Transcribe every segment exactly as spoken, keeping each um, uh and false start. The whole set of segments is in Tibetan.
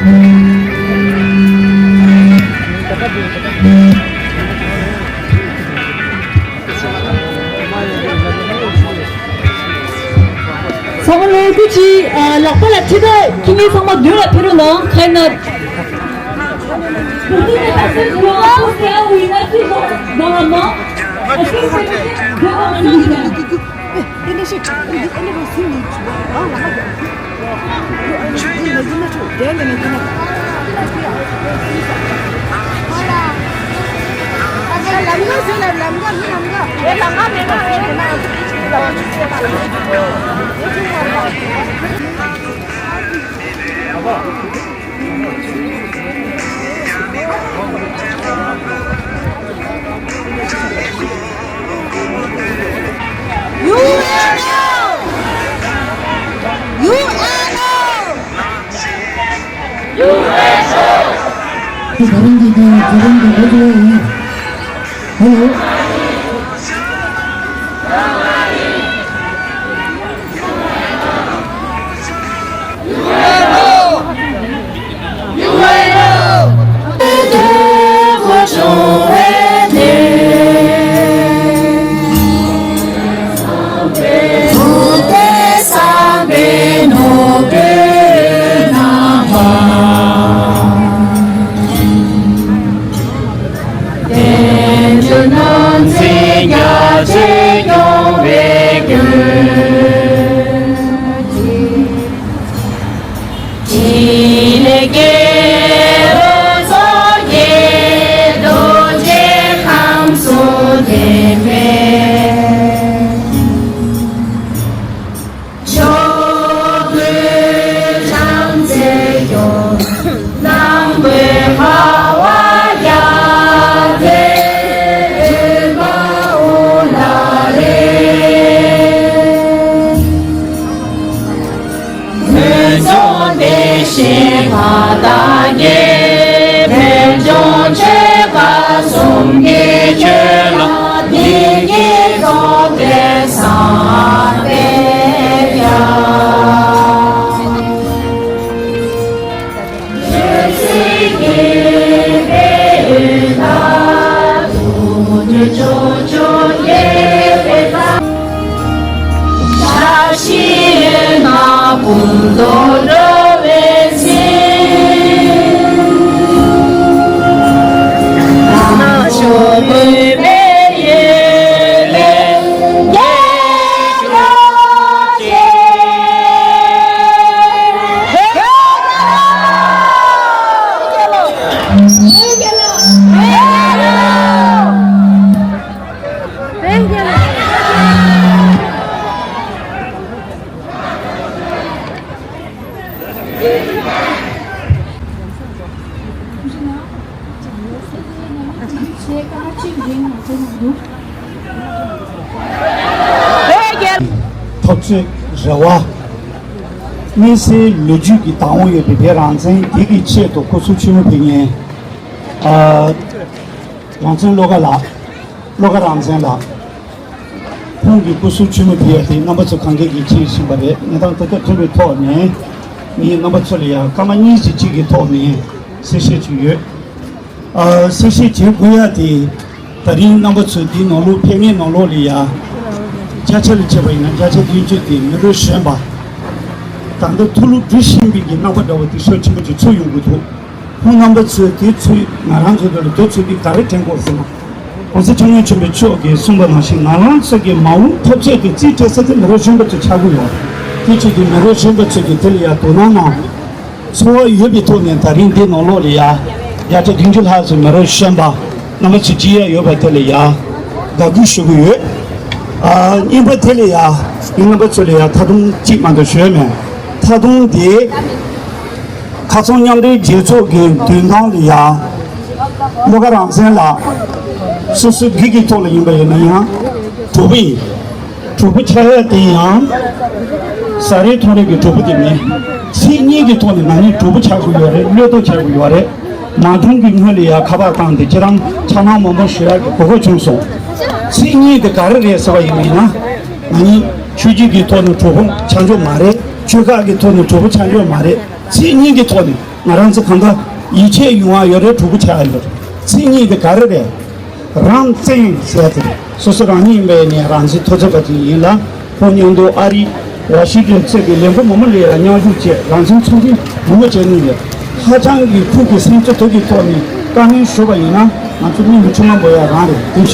ཚང་མ་ལོ་དགུ་ཅིག་ལག་པ་ལ་ཁྲིད་ད་ཁྱིམ་མི་ཚང་མ་མདུན་ལ་ཕེབས་རོགས་གནང་། ཁ་ན། ཧེ་ལོ། འཐབ་རྩོད་རེ་བ། དམིགས་བསལ་ལོ་རྒྱུས་ཀྱི་བདག་དབང་ཡོད་པའི་བོད་རང་བཙན་འདི་གི་ཆེད་དུ་སྐུ་གཟུགས་ཆེན་མོ་ཕུལ་མཁན། ཨ། རང་བཙན་བློ་དགའ་ལགས། བློ་དགའ་རང་བཙན་ལགས། ཁོང་གི་སྐུ་གཟུགས་ཆེན་མོ་ཕུལ་ཡ་དེ་རྣམ་པ་ཚོ་གང་གས་ཀྱིས་མཁྱེན་བཞིན་པ་རེད། གནས་སྟངས་དེ་ལྟར་ཐོན་པའི་ཐོག་ནས་ངས་རྣམ་པ་ཚོ་ལ་ཡ་སྐར་མ་གཉིས་ཙམ་གཅིག་གི་ཐོག་ནས་གསལ་བཤད་ཅིག་ཡོད། ཨ། གསལ་བཤད་བྱེད་དགོས་ཡ་དེ། ད་རིང་རྣམ་པ་ཚོས་འདིའི་ནང་ལོགས་ཕེབས་མཁན་ནང་ལོགས་ལ་ཡ། བརྒྱ་ཆ་ལ་བྱས་པ་ཡིན་ན་བརྒྱ་ཆ་བདུན་ཅུ་དེ་མི་རབས་གཞོན་པ། ད་ལྟ་མཐོ་སློབ་འགྲོ་བཞིན་པའི་གི་རྣམ་པ་འདྲ་བོ་དེ་ཤུགས་ཆེན་པོ་ཅིག་ཚུར་ཡོང་གི་འདུག་ཁོང་རྣམ་པ་ཚོས་དེ་ཚོས་ང་རང་ཚོ་འདི་ལ་དུས་ཚོད་འདི་ག་རེ་དྲན་དགོས་ཟེར་ན། ༸གོང་ས་༸སྐྱབས་མགོན་ཆེན་པོ་མཆོག་གིས་གསུངས་པ་ནང་བཞིན་ང་རང་ཚོ་གི་མ་འོངས་འཐབ་རྩོད་དེ་རྩིས་སྤྲད་ས་དེ་མི་རབས་གཞོན་པ་ཚོ་ཆགས་ཀྱི་ཡོད། དེ་ཆེད་དུ་མི་རབས་གཞོན་པ་ཚོ་གིས་དེ་ལ་ཡ་དོ་སྣང་གནང་། ཚོར་བ་ཡོད་པའི་ཐོག་ནས་ད་རིང་འདི་ནང་ལོགས་ལ་ཡ། བརྒྱ་ཆ་བདུན་ཅུ་ལྷག་ཙམ་མི་རབས་གཞོན་པ་རྣམ་པ་ཚོས་བྱེད་ཡ་ཡོད་པ་དེ་ལ་ཡ། དགའ་གུས་ཞུ་གི་ཡོད། ཨ། གཉིས་པ་དེ་ལ་ཡ། ངས་རྣམ་པ་ཚོ་ལ་ཡ་ད་དུང་གཅིག་མ་གཏོགས་ཞུ་ཡ་མེད། ད་དུང་དེ། ཁ་སང་མཉམ་འབྲེལ་རྒྱལ་ཚོགས་ཀྱི་མདུན་ཐང་ལ་ཡ། བློ་དགའ་རང་བཙན་ལགས། སོ་སོའི་སྒེར་གྱི་ཐོག་ལ་ཡིན་པ་ཡིན་ན་ཡང་། གྲོགས་པོ་ཡིན། གྲོགས་པོ་ཆགས་ཡ་དེ་ཡང་། ཟ་རེས་འཐུང་རེས་ཀྱི་གྲོགས་པོ་དེ་མིན། ཚིག་གཉིས་ཀྱི་ཐོག་ནས་ང་གཉིས་གྲོགས་པོ་ཆགས་དགོས་ཡོད་རེད། བློས་གཏོང་བྱ་དགོས་ཡོད་རེད། ནང་དོན་གྱི་སྔོན་ལ་ཡ་ཁ་པར་བཏང་སྟེ་ཁྱེད་རང་འཆར་སྣང་མང་པོ་ཞུ་ཡག་གི་གོ་སྐབས་བྱུང་སོང་། ཚིག་གཉིས་དེ་ག་རེ་རེད་ཟེར་བ་ཡིན་པ་ཡིན་ན། ང་གཉིས་ཆོས་བརྒྱུད་ཀྱི་ཐོག་ནས་གྲོགས་པོ་ཆགས་འཇོག་མ་རེད། ཆོལ་ཁ་གི་ཐོག་ནས་གྲོགས་པོ་ཆགས་འཇོག་མ་རེད། ཚིག་གཉིས་ཀྱི་ཐོག་ནས། ང་རང་ཚོ་གང་ལྟར་ཡིད་ཆེས་ཡོང་བ་ཡོད་རེད། གྲོགས་པོ་ཆགས་ཡོད་རེད། མཚན་ཉིད་དེ་ག་རེ་རེད། རང་བཙན་ཟེར་དེ་སོ་སོ་རང་ཉིད་ཡིན་པའི་ནས་རང་བཙན་ཐོབ་ཚར་བ་ཅིག་ཡིན་ལ། ཁོང་མཉམ་དུ་ཨ་རི་ཝ་ཤིང་ཊོན་གཙོས་པའི་ལས་འགུལ་མང་པོ་ལ་ཡང་མཉམ་ཞུགས་བྱས་རང་བཙན་ཚོགས་འདུ་མང་པོ་བྱས་གནང་ཡོད། ཧ་ཅང་གི་ཁོང་གི་སེམས་ཚོར་དོད་ཀྱི་ཐོག་ནས་བཀའ་མོལ་ཞུས་པ་ཡིན་ན། ང་ཚོ་མི་མི་ཆུང་མ་འབོ་ཡ་རང་རེད། དེ་བྱེད་དུས་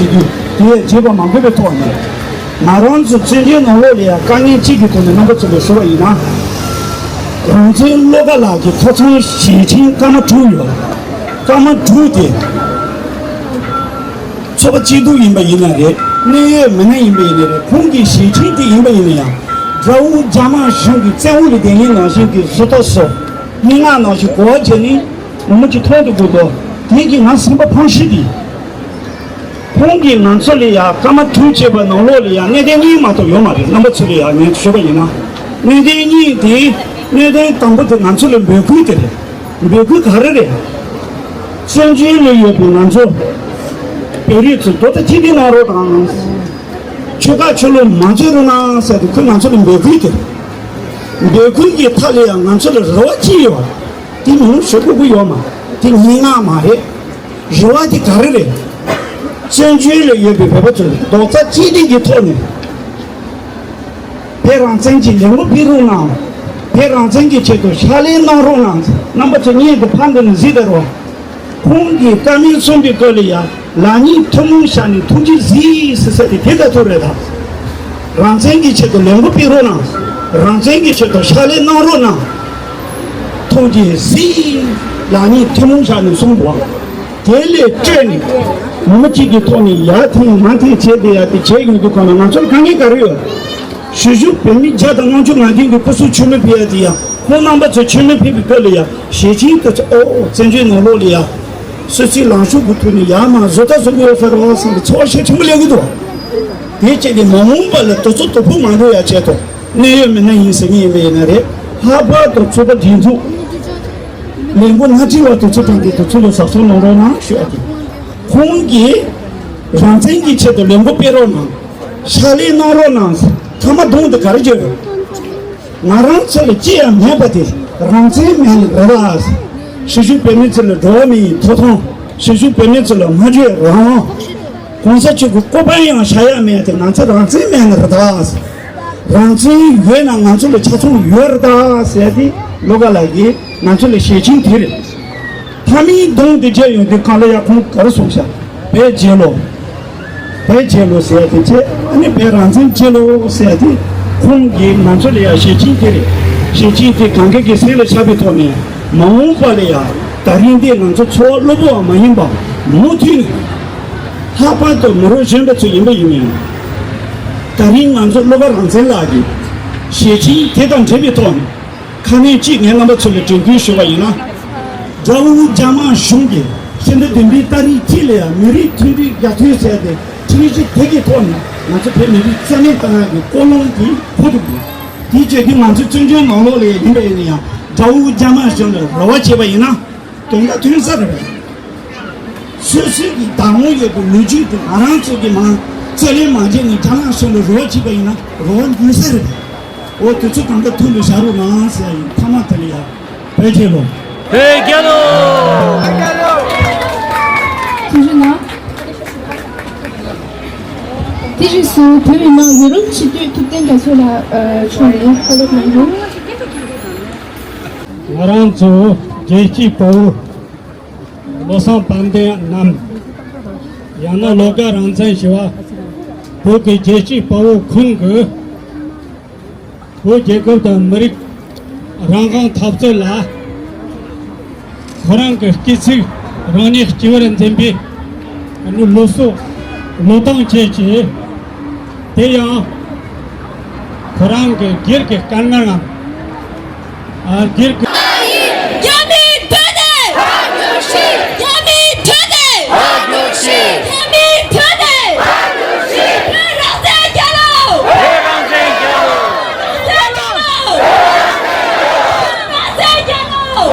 དེ་ཡས་བྱེད་པ་མ་དགོས་པའི་ཐོག་ནས། ང་རང་ཚོ་བཙན་བྱོལ་ནང་ལོགས་ལ་ཡང་དཀའ་ངལ་གཅིག་གི་ཐོག་ནས་རྣམ་པ་ཚོ་ལ་ཞུ་བ་ཡིན་ན། རང་བཙན་བློ་དགའ་ལགས་ཀྱི་ཐོབ་ཐང་ཞལ་ཆེམས་སྐར་མ་དྲུག་ཡོད། སྐར་མ་དྲུག་དེ་ཚོགས་པ་སྐྱིད་སྡུག་ཡིན་པ་ཡིན་ན་རེད། གནད་ཡོད་མི་སྣ་ཡིན་པ་ཡིན་ན་རེད། ཁོང་གི་ཞལ་ཆེམས་དེ་ཡིན་པ་ཡིན་ན་ཡང་། དགྲ་བོ་རྒྱ་དམར་གཞུང་གི་བཙན་འོག་ལ་བསྡད་མཁན་ནང་བཞིན་གྱི་བཟོ་ལྟ་བཟོ། སྙན་ངག་ནང་བཞིན་གོ་བ་བརྗེ་ནས་ངོ་མ་ཅིག་མཐོང་དུ་དགོས་དོ། དེ་གི་ང་སེམས་པ་ཕངས་ཤི་དེ། ཁོང་གིས་ང་ཚོ་ལ་ཡང་སྐར་མ་དྲུག་བྱས་པ་ནང་ལོགས་ལ་ཡང་གནད་དོན་གཉིས་མ་གཏོགས་ཡོད་མ་རེད། རྣམ་པ་ཚོ་ལ་ཡང་ངས་ཞུས་པ་ཡིན་ན། གནད་དོན་གཉིས་དེ། གནད་དོན་དང་པོ་དེ་ང་ཚོ་ལ་འབོད་སྐུལ་དེ་རེད། འབོད་སྐུལ་ག་རེ་རེད། བཙན་བྱོལ་ལ་ཡོད་པའི་ང་ཚོ་བོད་རིགས་ཚོ་རྡོག་རྩ་གཅིག་སྒྲིལ་གནང་རོགས་དང་། ཆོལ་ཁ་ཆོས་ལུགས་མ་རྩོད་རོགས་གནང་ཟེར་ཏེ་ཁོས་ང་ཚོ་ལ་འབོད་སྐུལ་དེ་རེད། འབོད་སྐུལ་གྱི་མཐའ་ལ་ཡང་ང་ཚོ་ལ་རེ་བ་ཅི་ཡོད། དེ་མིན་ཞུ་དགོས་ཀྱི་ཡོད་མ། དེ་སྙན་ངག་མ་རེད། རེ་བ་དེ་ག་རེ་རེད། བཙན་བྱོལ་ལ་ཡོད་པའི་བོད་པ་ཚོས་རྡོག་རྩ་གཅིག་སྒྲིལ་གྱི་ཐོག་ནས་བོད་རང་བཙན་གྱི་ལས་འགུལ་སྤེལ་རོགས་གནང་། བོད་རང་བཙན་གྱི་ཆེད་དུ་ཕྱག་ལས་གནང་རོགས་གནང་། རྣམ་པ་ཚོ་སྙན་དུ་ཕར་འདི་ནས་གཟིགས་ད་རོགས། ཁོང་གིས་བཀའ་མོལ་གསུངས་པའི་སྐོར་ལ་ཡང་ལག་གཉིས་ཐུན་མོང་བཞག་ནས་ཐུགས་རྗེ་གཟིགས་ཟེར་ཟེར་ཏེ་དེ་ལྟར་ཐུག་རེད་ད། རང་བཙན་གྱི་ཆེད་དུ་ལས་འགུལ་སྤེལ་རོགས་གནང་། རང་བཙན་གྱི་ཆེད་དུ་ཕྱག་ལས་གནང་རོགས་གནང་། ཐུགས་རྗེ་གཟིགས། ལག་གཉིས་ཐུན་མོང་བཞག་ནས་གསུངས་འདུག། དེ་ལས་སྤྲོས་ནས་མི་གཅིག་གི་ཐོག་ནས་ཡར་འཐེན་མར་འཐེན་བྱས་བསྡད་ཡ་དེ་བྱས་ཡོང་དུས་གང་ལ་ང་ཚོར་དཀའ་ངལ་ག་རེ་ཡོད། གཞིས་བཞུགས་བོད་མི་བརྒྱ་དང་ལྔ་བཅུ་ང་བདུན་གྱི་སྐུ་གཟུགས་མཆོད་མེ་ཕུལ་ཡ་དེ་ཡང་ཁོང་རྣམ་པ་ཚོས་མཆོད་མེ་ཕུལ་བའི་སྐབས་ལ་ཡང་ཞལ་ཆེམས་དེ་ཚོ་ཨོ་བཙན་བྱོལ་ནང་ལོགས་ལ་ཡང་སོ་སོའི་ལངས་ཕྱོགས་ཀྱི་ཐོག་ནས་ཡར་མར་བཟོ་ལྟ་བཟོ་གི་ཡོད་ས་རེད་བསམ་པའི་ཚོར་བ་ཤུགས་ཆེན་པོ་སླེབས་ཀྱི་འདུག། དེ་བྱས་ཏེ་མ་འོངས་པ་ལ་དེ་ཚོ་དོ་ཕོག་མ་འགྲོ་ཡ་ཆེད་དུ་གནད་ཡོད་མི་སྣ་ཡིན་ཟེར་མཁན་ཡིན་པ་ཡིན་ན་རེད། ལྷག་པར་དུ་ཚོགས་པ་སྒྲིག་འཛུགས་ལས་འགུལ་སྣ་ཁྲིད་པ་དེ་ཚོ་དྲངས་ཏེ་དེ་ཚོ་ལ་ཟབ་སྦྱོང་གནང་རོགས་གནང་ཞུ་ཡ་དེ། ཁོང་གིས་རང་བཙན་གྱི་ཆེད་དུ་ལས་འགུལ་སྤེལ་རོགས་གནང་། ཕྱག་ལས་གནང་རོགས་གནང་། ཐ་མ་གདོང་དུ་ག་རེ་བརྗོད་རེད། ང་རང་ཚོ་ལ་ཅི་ཡང་མེད་པ་དེ་རང་བཙན་མེད་ནི་རེད་ད། གཞིས་བཞུགས་བོད་མི་ཚོ་ལ་འགྲོ་བ་མིའི་ཐོབ་ཐང་། གཞིས་བཞུགས་བོད་མི་ཚོ་ལ་སྨྲ་བརྗོད་རང་དབང་། གོང་ས་མཆོག་གི་སྐུ་པར་ཡང་བཞག་ཡ་མེད་དེ་ང་ཚོ་རང་བཙན་མེད་ནི་རེད་ད། རང་བཙན་ཡོད་ན་ང་ཚོ་ལ་ཆ་ཚང་ཡོད་རེད་ད་ཟེར་ཏེ་བློ་དགའ་ལགས་ཀྱིས་ང་ཚོ་ལ་ཞལ་ཆེམས་དེ་རེད། ཕ་མིའི་གདོང་དེ་མཇལ་ཡོང་དུས་གང་ལ་ཡ་ཁོང་ག་རེ་གསུངས་ཤག་བོད་རྒྱལ་ལོ། བོད་རྒྱལ་ལོ་ཟེར་ཏེ་བྱས། ཨ་ནི་བོད་རང་བཙན་རྒྱལ་ལོ་ཟེར་ཏེ་ཁོང་གིས་ང་ཚོ་ལ་ཡ་ཞལ་ཆེམས་དེ་རེད། ཞལ་ཆེམས་དེ་གང་ག་གི་སེམས་ལ་ཆགས་པའི་ཐོག་ནས་མ་འོངས་པ་ལ་ཡ་ད་རིང་འདི་ང་ཚོ་འཚོ་བ་སློབ་བུ་བ་མ་ཡིན་པ་མུ་མཐུད་ནས་ལྷག་པར་དུ་མི་རབས་གཞོན་པ་ཚོ་ཡིན་པ་ཡིན་མིན། ད་རིང་ང་ཚོ་བློ་དགའ་རང་བཙན་ལགས་ཀྱི་ཞལ་ཆེམས་དེ་དང་འབྲེལ་བའི་ཐོག་ནས། ཁ་ནས་གཅིག་ངས་རྣམ་པ་ཚོ་ལ་དྲན་སྐུལ་ཞུ་བ་ཡིན་ན། དགྲ་བོ་རྒྱ་དམར་གཞུང་གིས་ཕྱི་ཟླ་བདུན་པའི་ཏ་རིག་གཅིག་ལ་ཡང་མི་རིགས་མཐུན་སྒྲིལ་རྒྱ་མཐུན་ཟེར་ཏེ་ཁྲིམས་གཞི་དེ་གི་ཐོག་ནས་ང་ཚོ་བོད་མི་རིགས་རྩ་མེད་བཏང་ཡག་གི་ཀུན་སློང་དེ་ཕུལ་འདུག། དེའི་རྗེས་དེ་ང་ཚོ་བཙན་བྱོལ་ནང་ལོགས་ལ་ཡིན་པ་ཡིན་ན་ཡང་དགྲ་བོ་རྒྱ་དམར་གཞུང་ལ་རེ་བ་བྱས་པ་ཡིན་ན་དོན་དག་མཐུན་ས་རེད་པས། སོ་སོའི་གི་བདག་དབང་ཡོད་པའི་ལོ་རྒྱུས་དེ་ང་རང་ཚོ་གི་མང་རྩོད་ལེན་མ་བྱས་ནས་རྒྱ་ནག་གཞུང་ལ་རེ་བ་བྱས་པ་ཡིན་ན་རེ་བ་འགྲུབ་ས་རེད། འོ་དེ་ཚོ་གང་ག་ཐུགས་ལ་བཞག་རོགས་གནང་ཟེར་ཡ་ཡིན། མཐའ་མ་དེ་ལ་ཡ་བོད་རྒྱལ་ལོ། བོད་རྒྱལ་ལོ། ཐུགས་རྗེ་གནང་། དེ་རྗེས་སུ་བོད་མི་མང་ཡུ་རོབ་སྤྱི་འཐུས་ཐུབ་བསྟན་རྒྱ་མཚོ་ལགས་མཆོག་ནས་བཀའ་སློབ་གནང་རྒྱུ། ང་རང་ཚོ་རྒྱལ་གཅེས་དཔའ་བོ་བློ་བཟང་དཔལ་ལྡན་ནམ། ཡང་ན་བློ་དགའ་རང་བཙན་ཞེས་པ་བོད་ཀྱི་རྒྱལ་གཅེས་དཔའ་བོ་ཁོང་གིས་བོད་རྒྱལ་ཁབ་དང་མི་རིགས་རང་དབང་འཐབ་རྩོད་ལ་ཁོ་རང་གི་སྐྱེ་ཚིག་རང་ཉིད་གཅེས་པར་འཛིན་པའི་ལུས་སྲོག་བློས་བཏང་བྱས་ཀྱི། དེ་ཡང་ཁོ་རང་གི་སྒེར་གྱི་དཀའ་ངལ་ངམ། ཨ། སྒེར་གྱི། རྒྱ་མིའི་མདུན་ནས། རྒྱ་མིའི་མདུན་ནས། རྒྱ་མིའི་མདུན་ནས། བོད་རང་བཙན་རྒྱལ་ལོ། བོད་རང་བཙན་རྒྱལ་ལོ། རྒྱལ་ལོ། རྒྱལ་ལོ།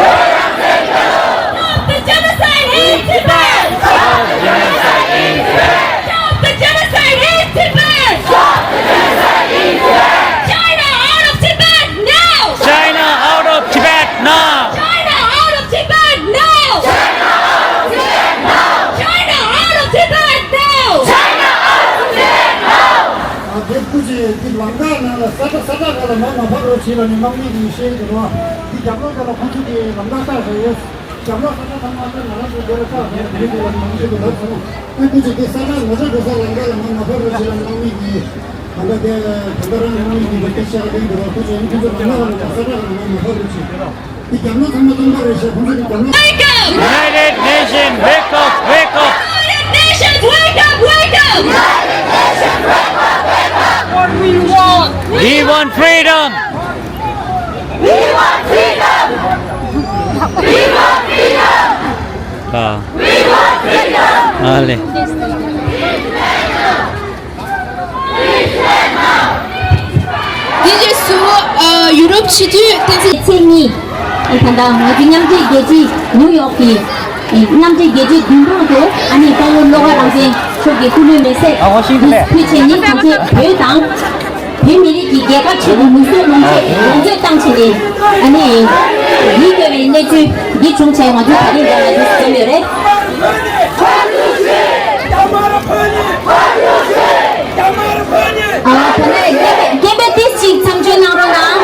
Stop the genocide in Tibet! Stop the genocide in Tibet! Stop the genocide in Tibet! Stop the genocide in Tibet! China out of Tibet now! China out of Tibet China out of Tibet now! China out of Tibet now! ཨ། དེ་སྐུ་མཁྱེན་འདི་ལམ་ཁ་ནང་ལ་ས་ཁྲ་ས་ཁྲ་ག་ལ་མ་མ་ཕབ་རོགས་བྱེད་ལ་ནི་དམག་མི་གིས་བཤད་ཀྱི་འདུག་འདི་རྒྱབ་ལོགས་ག་ལ་ཁོ་ཚོ་གིས་ལམ་ཁ་བཏགས་བཞག་ཡོད། རྒྱབ་ལོགས་ས་ཁྲ་ཚང་མ་ས་ང་རང་ཚོ་སྡེ་ལ་བཏགས་བཞག་དེ་རིང་དེ་ལ་ནི་མང་ཤོས་ཀྱི་ལབ་སོང་། ཨ། སྐུ་མཁྱེན་འདི་ས་ཁྲ་ངོ་ཚ་འགྲོ་ས་ལམ་ཁ་ལ་མ་མ་ཕབ་རོགས་བྱེད་ལ་ནི་དམག་མི་གིས་ད་ལྟ་དེ་ད་ལྟ་རང་དམག་མི་གིས་འདི་སྐད་ཆ་བཤད་གི་འདུག་སྐུ་མཁྱེན་ཁོ་ཚོ་ལམ་ཁ་ལ་ས་ཁྲ་ག་ལ་མ་མ་ཕབ་རོགས་བྱེད། འདི་རྒྱབ་ལོགས་ཚང་མ་སྟོང་པ་རེད་ཤག་ཁོང་ཚོ་གི་རྒྱབ་ལོགས། Wake up! United Nations, wake up, wake up! United Nations, wake up, wake up! United Nations, wake up, wake up! What we want? We want freedom! We want freedom! We want freedom! ཨ། We want freedom! ཨ་ལེ། དེ་རྗེས་སུ། ཨ། ཡུ་རོབ་སྤྱི་འཐུས་བསྟན་འཛིན་ཚེས་གཉིས། ཨ། ད་ལྟ་ང་ཚོ་མཉམ་འབྲེལ་རྒྱལ་སྤྱི་ནིའུ་ཡོག་གི་མཉམ་འབྲེལ་རྒྱལ་སྤྱིའི་མདུན་ཐང་དུ། ཨ་ནི་དཔའ་བོ་བློ་དགའ་རང་བཙན་མཆོག་གི་སྐུ་ལུས་མེ་སྲེག་ཕུལ་ཆེད་ནི་ང་ཚོས་བོད་དང་བོད་མི་རིགས་ཀྱི་རྒྱལ་ཁབ་ཆེད་དུ་མིག་ཆུའི་ལོངས་སྤྱོད་ལོངས་སྤྱོད་བཏང་བྱས་ནས། ཨ་ནི་ཡིད་སྐྱོ་བའི་གནས་ཚུལ་འདི་བྱུང་བྱས་ང་ཚོས་ད་རིང་འདི་ལ་འདུག་འཛོམས་ཡོད་རེད། ཨ། ད་ནས་སྐད་འབོད་ཏིས་ཅིག་མཚམས་གཅོད་གནང་རོགས་གནང་།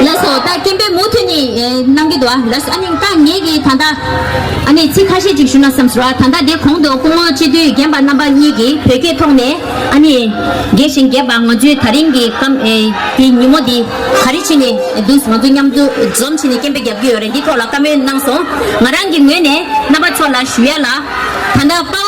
ལགས་སོ། ད་སྐད་འབོད་མུ་མཐུད་ནས་གནང་གི་འདུག་ཨ། ལགས་སོ། ཨ་ནི་ད་ངེད་ཀྱིས་ད་ལྟ་ཨ་ནི་ཚིག་ཁ་ཤས་ཅིག་ཞུ་ན་བསམ་སོང་། ད་ལྟ་དེ་གོང་དུ་སྐུ་ངོ་སྤྱི་འཐུས་རྒན་པ་རྣམ་པ་གཉིས་ཀྱིས་བོད་སྐད་ཐོག་ནས། ཨ་ནི་རྒན་ཞིང་རྒན་པ་ང་ཚོའི་ད་རིང་གི་སྐབས་ཨེ་དེ་ཉིན་མོ་འདི་ག་རེ་བྱས་ནས་འདུག་ང་ཚོ་མཉམ་དུ་འཛོམས་བྱས་ནས་སྐད་འབོད་རྒྱབ་ཀྱི་ཡོད་རེད། འདི་ཐོག་ལ་བཀའ་མོལ་གནང་སོང་། ང་རང་གི་ངོས་ནས་རྣམ་པ་ཚོ་ལ་ཞུ་ཡ་ལ། ད་ལྟ་དཔའ་བོ་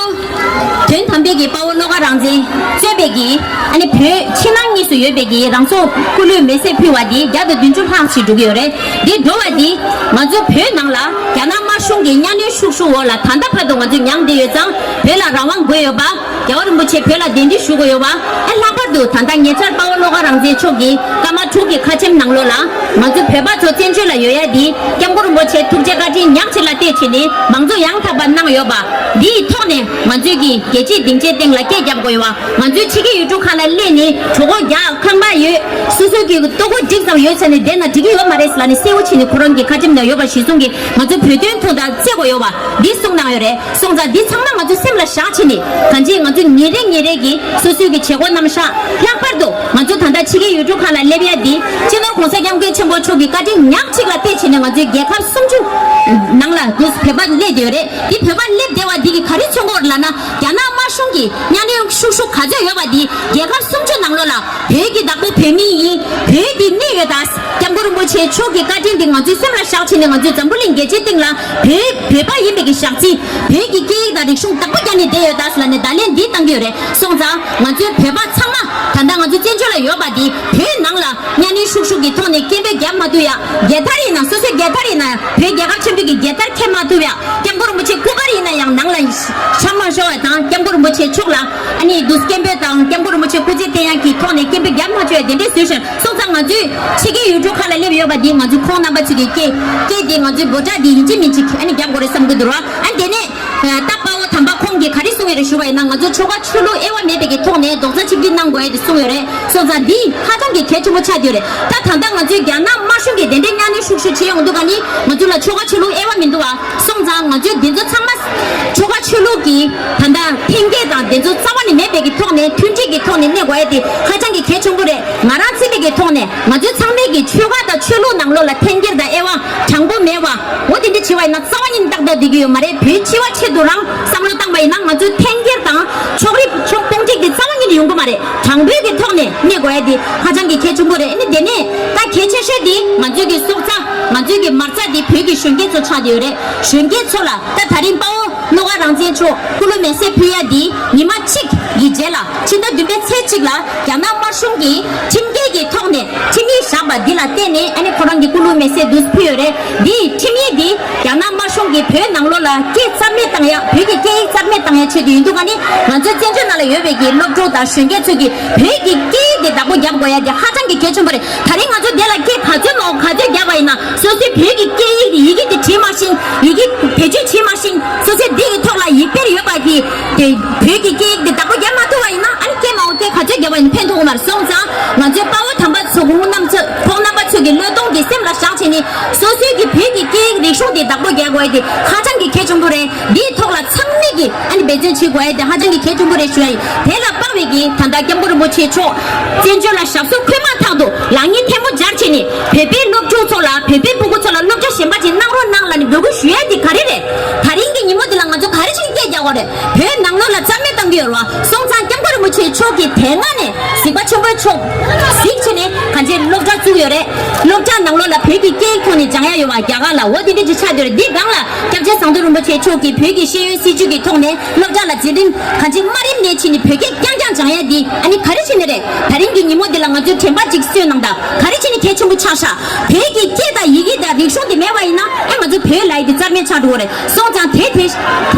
དོན་དམ་པའི་གི་དཔའ་བོ་བློ་དགའ་རང་བཙན་གཙོས་པའི་གི་ཨ་ནི་བོད་ཕྱི་ནང་གཉིས་སུ་ཡོད་པའི་གི་རང་སྲོག་སྐུ་ལུས་མེ་སྲེག་ཕུལ་བ་འདི་བརྒྱ་དང་བདུན་ཅུ་ལྷག་ཅིག་འགྲོ་གི་ཡོད་རེད། འདི་འགྲོ་བ་འདི་ང་ཚོ་བོད་ནང་ལ་རྒྱ་ནག་དམར་གཞུང་གི་གཉའ་གནོན་ཤུགས་ཤུགས་འོག་ལ་ད་ལྟ་བར་དུ་ང་ཚོས་མྱངས་བསྡད་ཡོད་ཙང་། བོད་ལ་རང་དབང་དགོས་ཡོད་པ། རྒྱལ་བ་རིན་པོ་ཆེ་བོད་ལ་གདན་འདྲེན་ཞུ་དགོས་ཡོད་པ། ཨ། ལྷག་པར་དུ་ད་ལྟ་ཉེ་ཆར་དཔའ་བོ་བློ་དགའ་རང་བཙན་མཆོག་གི་སྐར་མ་དྲུག་གི་ཁ་ཆེམས་ནང་ལོགས་ལ་ང་ཚོ་བོད་པ་ཚོ་བཙན་བྱོལ་ལ་ཡོད་ཡ་འདི་སྐྱབས་མགོན་རིན་པོ་ཆེ་ཐུགས་རྗེ་བཀའ་དྲིན་ཉག་གཅིག་ལ་བལྟས་བྱས་ནས་མང་གཙོ་ཡང་དག་པ་གནང་ཡོད་པ། འདིའི་ཐོག་ནས་ང་ཚོས་ཀྱི་རྒྱལ་སྤྱིའི་སྡིངས་ཆའི་སྟེང་ལ་སྐད་རྒྱབ་དགོས་ཡོད་པ། ང་ཚོའི་ཕྱི་རྒྱལ་ཡུལ་གྲུ་ཁག་ལ་སླེབས་ནས་གྲོད་ཁོག་རྒྱགས། ཁང་པ་ཡོད། སོ་སོའི་གི་ལྟོ་གོས་འགྲིག་ཙམ་ཡོད་ཙང་ནས་བསྡད་ན་འགྲིག་གི་ཡོད་མ་རེད་ཟེར་ལབ་ནས་གསལ་བོ་བྱས་ནས་ཁོ་རང་གི་ཁ་ཆེམས་ནང་ཡོད་པ་གཞིར་བཟུང་གིས་ང་ཚོ་བོད་དོན་ཐོག་ད་རྩོད་དགོས་ཡོད་པ་འདི་གསུངས་གནང་ཡོད་རེད། སོང་ཙང་འདི་ཚང་མ་ང་ཚོ་སེམས་ལ་བཞག་བྱས་ནས་གང་ཅི་ང་ཚོ་ཉིན་རེ་ཉིན་རེ་གི་སོ་སོའི་གི་བྱེད་སྒོ་རྣམ་གཞག་ལྷག་པར་དུ་ང་ཚོ་ད་ལྟ་ཕྱི་རྒྱལ་ཡུལ་གྲུ་ཁག་ལ་སླེབས་ཡ་འདི་སྤྱི་ནོར་༸གོང་ས་༸སྐྱབས་མགོན་ཆེན་པོ་མཆོག་གི་བཀའ་དྲིན་ཉག་གཅིག་ལ་བལྟས་བྱས་ནས་ང་ཚོའི་རྒྱལ་ཁབ་སུམ་ཅུ་ནང་ལ་འདུག་བོད་པ་སླེབས་བསྡད་ཡོད་རེད། འདི་བོད་པ་སླེབས་བསྡད་པ་འདི་གི་ག་རེ་མཚོན་གྱི་ཡོད་རེད་ལབ་ན། རྒྱ་ནག་དམར་གཞུང་གིས་གཉའ་གནོན་ཤུགས་ཤུགས་ག་ཚོད་ཡོད་པ་འདི་རྒྱལ་ཁབ་སུམ་ཅུ་ནང་ལོགས་ལ་བོད་ཀྱི་བདག་པོ་བོད་མི་ཡིན། བོད་འདི་གནས་ཡོད་ད། སྐྱབས་མགོན་རིན་པོ་ཆེ་མཆོག་གི་བཀའ་དྲིན་འདི་ང་ཚོའི་སེམས་ལ་བཞག་བྱས་ནས་ང་ཚོའི་འཛམ་བུ་གླིང་རྒྱལ་སྤྱིའི་སྟེང་ལ་བོད་བོད་པ་ཡིན་པའི་གི་ཞག་རྩི། བོད་ཀྱི་སྐད་ཡིག་དང་རིག་གཞུང་བདག་པོ་རྒྱག་ནས་བསྡད་ཡོད་ད་ཟེར་ལབ་ནས་བརྡ་ལན་འདི་བཏང་གི་ཡོད་རེད། སོང་ཙང་ང་ཚོའི་བོད་པ་ཚང་མ་ད་ལྟ་ང་ཚོ་བཙན་བྱོལ་ལ་ཡོད་པ་འདི་བོད་ནང་ལ་གཉའ་གནོན་ཤུགས་ཤུགས་ཀྱི་ཐོག་ནས་སྐད་འབོད་རྒྱབ་མ་ཐུབ་ཡ། རྒྱལ་དར་ཡིན་ན་སོ་སོའི་རྒྱལ་དར་ཡིན་ན་བོད་རྒྱལ་ཁབ་ཆེན་པོའི་གི་རྒྱལ་དར་འཁྱེར་མ་ཐུབ་ཡ། སྐྱབས་མགོན་རིན་པོ་ཆེ་སྐུ་པར་ཡིན་ན་ཡང་ནང་ལ་འཆམ་མ་ཤོར་བ་དང་། སྐྱབས་མགོན་རིན་པོ་ཆེ་མཆོག་ལ་ཨ་ནི་འདུག་སྐད་འབོད་དང་སྐྱབས་མགོན་རིན་པོ་ཆེ་སྐུ་ཚེ་བརྟན་ཡག་གི་ཐོག་ནས་སྐད་འབོད་རྒྱབ་མ་ཆོག་ཡ་དེ་འདྲས་བཟོས་ཤིང་། སོང་ཙང་ང་ཚོས་ཕྱི་རྒྱལ་ཡུལ་གྲུ་ཁག་ལ་སླེབས་ཡོད་པ་འདི་ང་ཚོས་ཁོང་རྣམ་པ་ཚོ་གི་སྐད་སྐད་དེ་ང་ཚོས་འབོད་སྒྲ་འདི་ཡིན་གཅིག་མིན་གཅིག་ཨ་ནི་རྒྱབ་དགོས་རེད་བསམ་གི་འདུག་ར། ཨ་ནི་དེ་ནས་ད་དཔའ་བོ་དམ་པ་ཁོང་གིས་ག་རེ་གསུངས་ཡོད་རེད་ཞུ་བ་ཡིན་ན། ང་ཚོ་ཆོལ་ཁ་ཆོས་ལུགས་དབྱེ་བ་མེད་པའི་གི་ཐོག་ནས་རྡོག་རྩ་གཅིག་སྒྲིལ་གནང་དགོས་ཡ་དེ་གསུངས་ཡོད་རེད། སོང་ཙང་འདི་ཧ་ཅང་གི་གལ་ཆེན་པོ་ཆགས་ཀྱི་ཡོད་རེད། ད་ད་ལྟ་ང་ཚོའི་རྒྱ་ནག་དམར་གཞུང་གིས་དེ་འདྲའི་གཉའ་གནོན་ཤུགས་ཤུགས་བྱེད་ཡོང་དུས་ག་ནི་ང་ཚོ་ལ་ཆོལ་ཁ་ཆོས་ལུགས་དབྱེ་བ་མི་འདུག་བ། སོང་ཙང་ང་ཚོས་འདི་ཚོ་ཚང་མ་ཆོལ་ཁ་ཆོས་ལུགས་ཀྱི་ད་ལྟ་འཐེན་འཁྱེར་དང་དེ་ཚོ་རྩ་བ་ནས་མེད་པའི་གི་ཐོག་ནས་མཐུན་སྒྲིལ་གྱི་ཐོག་ནས་གནས་དགོས་ཡ་དེ་ཧ་ཅང་གི་གལ་ཆེན་པོ་རེད། ང་རང་ཚེ་འདི་གི་ཐོག་ནས་ང་ཚོའི་ཚང་མའི་གི་ཆོལ་ཁ་དང་ཆོས་ལུགས་ནང་ལོགས་ལ་འཐེན་འཁྱེར་དང་དབྱེ་བ་དྲང་པོ་མེད་བ། འོ་དེ་འདྲ་བྱེད་བ་ཡིན་ན་རྩ་བ་ཉིད་ནས་ཏག་ཏག་བསྡད་ཀྱི་ཡོད་མ་རེད། བོད་སྤྱི་བ་ཆེད་དུ་རང་བསམ་བློ་བཏང་བ་ཡིན་ན་ང་ཚོའི་འཐེན་འཁྱེར་དང་ཕྱོགས་རིས་ཕྱོགས་དཔུང་སྒྲིག་དེ་རྩ་བ་ཉིད་ནས་ཡོང་གི་མ་རེད། དྲང་པོའི་གི་ཐོག་ནས་གནས་དགོས་ཡ་དེ་ཧ་ཅང་གི་གལ་ཆེན་པོ་རེད། ཨ་ནི་དེ་ནས་ད་གལ་ཆེ་ཤོས་དེ་ང་ཚོའི་གི་སྲོག་རྩ་ང་ཚོའི་གི་མ་རྩ་དེ་བོད་ཀྱི་གཞོན་སྐྱེས་ཚོ་ཆགས་བསྡད་ཡོད་རེད། གཞོན་སྐྱེས་ཚོ་ལ་ད་ད་རིང་དཔའ་བོ་བློ་དགའ་རང་བཙན་མཆོག་སྐུ་ལུས་མེ་སྲེག་ཕུལ་ཡ་དེ་ཉི་མ་གཅིག་གི་རྗེས་ལ་ཕྱི་ཟླ་བདུན་པའི་ཚེས་གཅིག་ལ་རྒྱ་ནག་དམར་གཞུང་གིས་ཁྲིམས་འགལ་གྱི་ཐོག་ནས་ཁྲིམས་ཡིག་བཞག་པ་འདི་ལ་བརྟེན་ནས་ཨ་ནི་ཁོ་རང་གི་སྐུ་ལུས་མེ་སྲེག་དུས་ཕུལ་ཡོད་རེད། འདིའི་ཁྲིམས་ཡིག་འདི་རྒྱ་ནག་དམར་གཞུང་གིས་བོད་ནང་ལོགས་ལ་སྐད་རྩ་མེད་བཏང་ཡ། བོད་ཀྱི་སྐད་ཡིག་རྩ་མེད་བཏང་ཡ་ཆེད་དུ་ཡིན་འདུག་ག་ནི་ང་ཚོའི་བཙན་བྱོལ་ནང་ལ་ཡོད་པའི་གི་སློབ་ཕྲུག་དང་གཞོན་སྐྱེས་ཚོས་ཀྱི་བོད་ཀྱི་སྐད་ཡིག་འདི་བདག་པོ་རྒྱབ་དགོས་ཡ་འདི་ཧ་ཅང་གི་གལ་ཆེན་པོ་རེད། ད་རིང་ང་ཚོ་འདི་ལ་སྐད་ག་ཚོད་མང་ག་ཚོད་བརྒྱབ་པ་ཡིན་ན་སོ་སོའི་བོད་ཀྱི་སྐད་ཡིག་འདི་ཡི་གེ་འདི་བྲིས་མ་ཤེས། ཡི་གེ་བེད་སྤྱོད་བྱེད་མ་ཤེས། སོ་སོའི་འདི་གི་ཐོག་ལ་ཡིག་དཔེར་ཡོད་པ་གི་དེ་བོད་ཀྱི་སྐད་ཡིག་འདི་བདག་པོ་རྒྱབ་མ་ཐུབ་པ་ཡིན་ན་ཨ་ནི་སྐད་མང་པོ་སྐད་ ག་ཚོད་བརྒྱབ་པ་ཡིན་ཕན་ཐོགས་མ་རེད། སོང་ཙང་ང་ཚོའི་དཔའ་བོ་དམ་པ་ཚོ་ཁོང་རྣམ་ཚོ་ཁོང་རྣམ་པ་ཚོ་གི་བློས་གཏོང་གི་སེམས་ལ་བཞག་བྱས་ནས་སོ་སོའི་གི་བོད་ཀྱི་སྐད་ཡིག་རིག་གཞུང་དེ་བདག་པོ་རྒྱག་དགོས་ཡ་དེ་ཧ་ཅང་གི་གལ་ཆེན་པོ་རེད། འདིའི་ཐོག་ལ་ཚང་མས་ཀྱིས་ཨ་ནི་འབད་བརྩོན་བྱེད་དགོས་ཡ་དེ་ཧ་ཅང་གི་གལ་ཆེན་པོ་རེད་ཞུ་ཡ་ཡིན། དེ་ལ་དཔག་པའི་གི་ད་ལྟ་སྐྱབས་མགོན་རིན་པོ་ཆེ་མཆོག་བཙན་བྱོལ་ལ་ཞབས་སོར་འཁོད་མ་ཐག་ཏུ་ལག་གཉིས་ཐལ་མོ་སྦྱར་བྱས་ནས་བོད་པའི་སློབ་ཕྲུག་ཚོ་ལ་བོད་པའི་སྤུ་གུ་ཚོ་ལ་སློབ་གྲྭ་གཞན་པ་ཅིག་གནང་རོགས་གནང་ལབ་ནས་འབོད་སྐུལ་ཞུ་ཡ་དེ་ག་རེ་རེད། ད་རིང་གི་ཉིན་མོ་འདི་ལ་ང་ཚོ་ག་རེ་བྱས་ནས་སྐད་རྒྱག་དགོས་རེད། བོད་ནང་ལོགས་ལ་རྩ་མེད་གཏང་གི་ཡོད་རེད་བ། སོང་ཙང་སྐྱབས་མགོན་རིན་པོ་ཆེ་མཆོག་གིས་དེ་སྔ་ནས་གཟིགས་པ་ཆེན་པོ་མཆོག་གཟིགས་བྱས་ནས་གང་ཅིའི་སློབ་གྲྭ་བཙུགས་ཡོད་རེད། སློབ་གྲྭ་ནང་ལོགས་ལ་བོད་ཀྱི་སྐད་ཡིག་ཐོག་ནས་སྦྱང་ཡ་ཡོད་བ། རྒྱ་གར་ལ་འོ་དེ་འདྲ་ཅིག་ཆགས་བསྡད་ཡོད་རེད། འདི་སྒང་ལ་སྐྱབས་རྗེ་ཟམ་གདོང་རིན་པོ་ཆེ་མཆོག་གིས་བོད་ཀྱི་ཤེས་ཡོན་སྲིད་བྱུས་ཀྱི་ཐོག་ནས་སློབ་གྲྭ་ལ་འཛིན་རིམ་གང་ཅི་དམའ་རིམ་ནས་ཕྱིན་ནས་བོད་སྐད་རྐྱང་རྐྱང་སྦྱང་ཡ་འདི་ཨ་ནི་ག་རེ་བྱས་ནས་རེད། ད་རིང་གི་ཉིན་མོ་འདི་ལ་ང་ཚོས་དྲན་པ་ཅིག་གསོས་གནང་དང་། ག་རེ་བྱས་ནས་གལ་ཆེན་པོ་ཆགས་ཤག་བོད་ཀྱི་སྐད་དང་ཡི་གེ་དང་རིག་གཞུང་དེ་མེད་པ་ཡིན་ན་ཨ་ང་ཚོ་བོད་ལབ་ཡ་དེ་རྩ་མེད་ཆགས་འགྲོ་གི་རེད། སོང་ཙང་དེ་དེ་དེ་བྱས་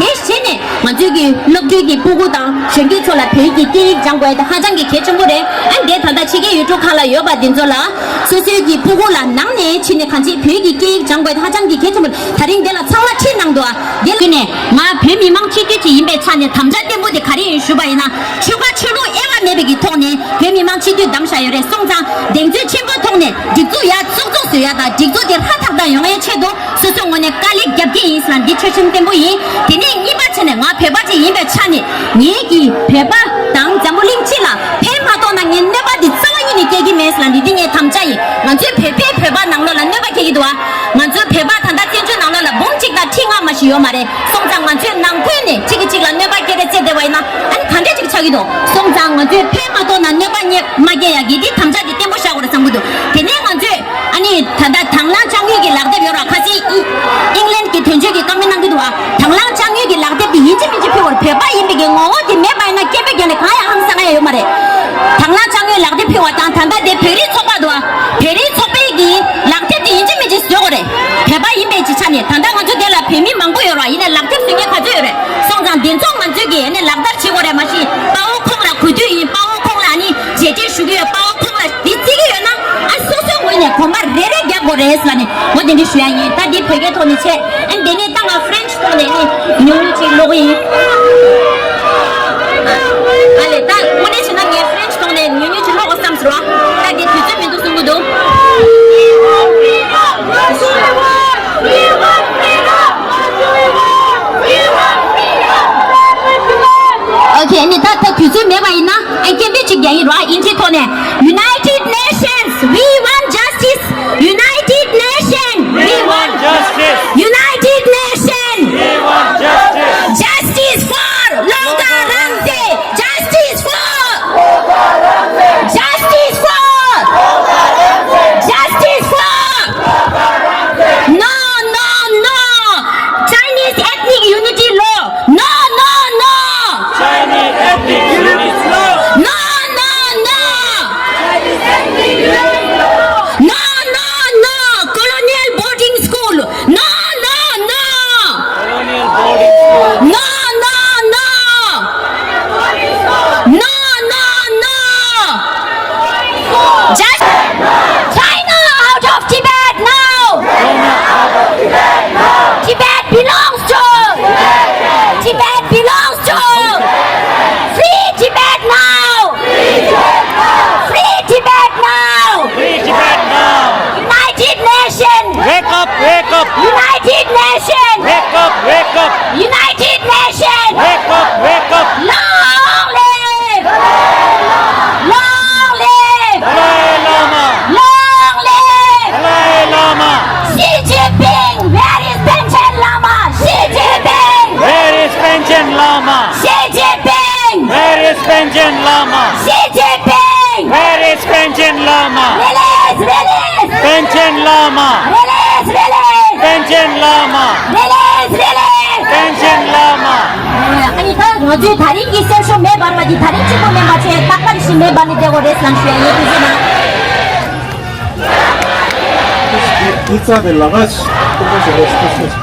ནས་ང་ཚོའི་གི་སློབ་གྲྭའི་གི་སྤུ་གུ་དང་གཞོན་སྐྱེས་ཚོ་ལ་བོད་ཀྱི་སྐད་ཡིག་སྦྱང་དགོས་ཡ་དེ་ཧ་ཅང་གི་གལ་ཆེན་པོ་རེད། ཨ་འདི་ད་ལྟ་ཕྱི་རྒྱལ་ཡུལ་གྲུ་ཁག་ལ་ཡོད་པ་འདི་ཚོ་ལ་སོ་སོའི་གི་སྤུ་གུ་ལ་ནང་ནས་ཕྱིན་ནས་གང་ཅི་བོད་ཀྱི་སྐད་ཡིག་སྦྱང་དགོས་ཡ་དེ་ཧ་ཅང་གི་གལ་ཆེན་པོ་རེད། ད་རིང་འདི་ལ་ཚང་མ་ཁྲིད་གནང་འདུག་ཨ། འདི་ལ་ནས་ང་བོད་མི་མང་སྤྱི་འཐུས་ཅིག་ཡིན་པའི་ཆ་ནས་དམ་བཅའ་བརྟན་པོ་དེ་ག་རེ་ཡིན་ཞུ་བ་ཡིན་ན་ཆོལ་ཁ་ཆོས་ལུགས་དབྱེ་བ་མེད་པའི་གི་ཐོག་ནས་བོད་མི་མང་སྤྱི་འཐུས་བདམས་བཞག་ཡོད་རེད། སོང་ཙང་གདེང་ཚོད་ཆེན་པོའི་ཐོག་ནས་སྒྲིག་འཛུགས་ཡར་བཙུགས་བཙུགས་བཟོ་ཡ་དང་སྒྲིག་འཛུགས་དེ་ཧུར་ཐག་ཐག་ཡོང་ཡའི་ཆེད་དུ་སོ་སོའི་ངོས་ནས་དཀའ་ལས་རྒྱབ་ཀྱི་ཡིན་ཟེར་ན་འདི་ཆོད་སེམས་བརྟན་པོ་ཡིན། དེ་ནས་གཉིས་པ་བྱས་ནས་ང་བོད་པ་ཅིག་ཡིན་པའི་ཆ་ནས་ངེད་ཀྱིས་བོད་པ་དང་འཛམ་བུ་གླིང་སྤྱི་ལ་ཕན་མ་ཐོགས་ན་ངས་གནོད་པ་འདི་རྩ་བ་ཉིད་ནས་སྐྱེལ་གྱི་མེད་ཟེར་ན་འདི་འདི་ངའི་དམ་བཅའ་ཡིན། ང་ཚོའི་བོད་པས་བོད་པ་ནང་ལོགས་ལ་གནོད་པ་སྐྱེལ་གྱི་འདུག་ཨ། ང་ཚོའི་བོད་པ་ད་ལྟ་བཙན་བྱོལ་ནང་ལོགས་ལ་འབུམ་གཅིག་དང་ཁྲི་ལྔ་མ་ཞིག་ཡོད་མ་རེད། སོང་ཙང་ང་ཚོས་ནང་ཁུལ་ནས་གཅིག་གིས་གཅིག་ལ་གནོད་པ་སྐྱེལ་རེས་བྱས་བསྡད་པ་ཡིན་ན་ཨ་ནི་ག་འདྲས་ཅིག་ཆགས་ཀྱི་འདུག་སོང་ཙང་ང་ཚོས་ཕན་མ་ཐོགས་ན་གནོད་པ་མ་སྐྱེལ་ཡག་གི་འདི་དམ་བཅའ་འདི་བརྟན་པོ་བཞག་དགོས་རེད་བསམ་གྱི་འདུག་དེ་ནས་ང་ཚོས་ཨ་ནི་ད་ལྟ་དང་བླངས་དཔྱ་དངུལ་གྱི་ལག་དེབ་ཡོད་ར། ཁ་སང་ཨི་ཨིང་ལན་གྱི་དོན་གཅོད་ཀྱིས་བཀའ་མོལ་གནང་གི་འདུག་ཨ། དང་བླངས་དཔྱ་དངུལ་གྱི་ལག་དེབ་དེ་ཡིན་གཅིག་མིན་གཅིག་ཕུལ་བར། བོད་པ་ཡིན་པའི་གི་ངོ་བོ་དེ་མེད་པ་ཡིན་ན་སྐད་འབོད་རྒྱག་ནས་གང་ཡང་ཧང་སང་ཡ་ཡོད་མ་རེད། དང་བླངས་དཔྱ་དངུལ་ལག་དེབ་ཕུལ་བ་དང་ད་ལྟ་དེ་བོད་རིགས་ཚོགས་པ་འདུག་ཨ། བོད་རིགས་ཚོགས་པའི་གི་ལག་དེབ་དེ་ཡིན་གཅིག་མིན་གཅིག་བཟོ་དགོས་རེད། བོད་པ་ཡིན་པའི་ཅི་ཆ་ནས་ད་ལྟ་ང་ཚོ་དེ་ལ་བོད་མི་མང་པོ་ཡོད་ར། ཡིན་ནའི་ལག་དེབ་བཟོ་མཁན་ག་ཚོད་ཡོད་རེད། སོང་ཙང་དེ་ཚོ་ང་ཚོས་ཀྱིས་ནི་ལག་བསྟར་བྱེད་དགོས་རེད། མ་གཞི་དཔའ་བོ་ཁོང་ལ་གུས་འདུད་ཡིན། དཔའ་བོ་ཁོང་ལ་ནི་རྗེས་དྲན་ཞུ་གི་ཡོད། དཔའ་བོ་ཁོང་ལ་འདི་བརྩི་གི་ཡོད་ན་ཨ་སོ་སོའི་ངོས་ནས་གོམ་པ་རེ་རེ་རྒྱག་དགོས་རེད་ཟེར་ལ་ནི་ངོ་དེ་འདྲ་ཞུ་ཡ་ཡིན། ད་འདི་བོད་སྐད་ཐོག་ནས་བྱས། ཨ་ནི་དེ་ནས་ད་ང་ཧྥ་རན་ཆི་ཐོག་ནས་ནི་ཉུང་ཉུང་ཅིག་ཀློག་གི་ཡིན། ཨ་ལས་ད་དངོས་གནས་བྱས་ན་ངས་ཧྥ་རན་ཆི་ཐོག་ནས་ཉུང་ཉུང་ཅིག་ཀློག་དགོས་བསམ་ཟེར་བ། ད་འདི་དུས་ཚོད་མི་འདུག་གསུང་གི་འདུག་ཨོ་ཁེ། ཨ་ནི་ད་ད་དུས་ཚོད་མེད་པ་ཡིན་ན་ཨ་སྐད་འབོད་ཅིག་རྒྱག་ཡིན་རོགས། ཨིན་ཇིའི་ཐོག་ནས། United Nations, we want justice. United Nation, we want justice. United Nation, we want justice. Justice for Longda Rangze. Justice for. Justice for. Justice for. No, no, no. Chinese ethnic unity law. No, no, no. Chinese ethnic unity law. No, no, no. Chinese ethnic unity law. No, no, no. Colonial boarding school. No, no, no. Colonial boarding school. No, no, no. No, no, no. Just China out of Tibet now. China out of Tibet now. Tibet belongs to. Tibet belongs to. Free Tibet now. Free Tibet now. Free Tibet now. Free Tibet now. United Nations. Wake up, wake up. United Nations. Wake up, wake up. United Nations. Wake up, wake up. Long live. Long live. Dalai Lama. Long live. Dalai Lama. Xi Jinping, where is Panchen Lama? Xi Jinping. Where is Panchen Lama? Xi Jinping. Where is Panchen Lama? Xi Jinping. Where is Panchen Lama? Release, release. Panchen Lama. Release, release. Panchen Lama. Release, release. Panchen Lama. ཨ་ནི་ད་ང་ཚོའི་ད་རིང་གི་སེམས་ཤུགས་མེ་འབར་བ་འདི་ད་རིང་གཅིག་པོ་མིན་པ་བྱས་ཏག་ཏག་ཞིག་མེ་འབར་ནས་བསྡད་དགོས་རེད་ཟེར་ལབ་ཞུ་ཡ་ཡིན། ཐུགས་རྗེ་གནང་། འདི་རྩ་ནས་ལ་ང་ཆི་ཏོ་མ་ཞིག་རེད།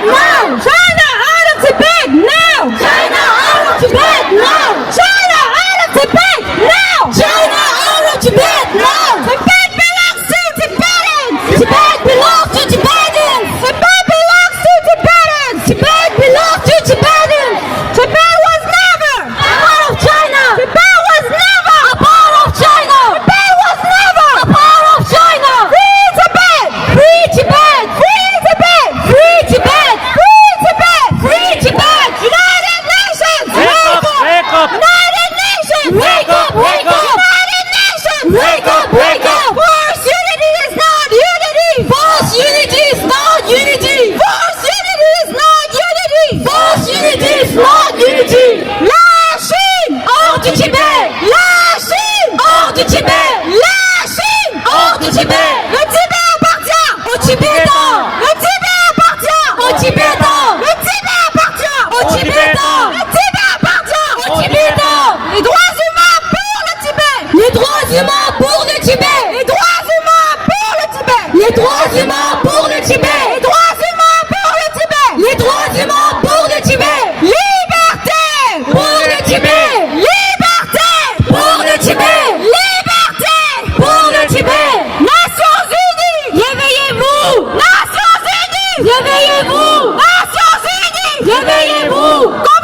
No! China out of Tibet! No! China out of Tibet! No! China out of Tibet! No! China out of Tibet! No! Tibet belongs to Tibetans! Tibet belongs to Tibetans! Tibet belongs to Tibetans! Réveillez-vous! Associez-vous! Réveillez-vous!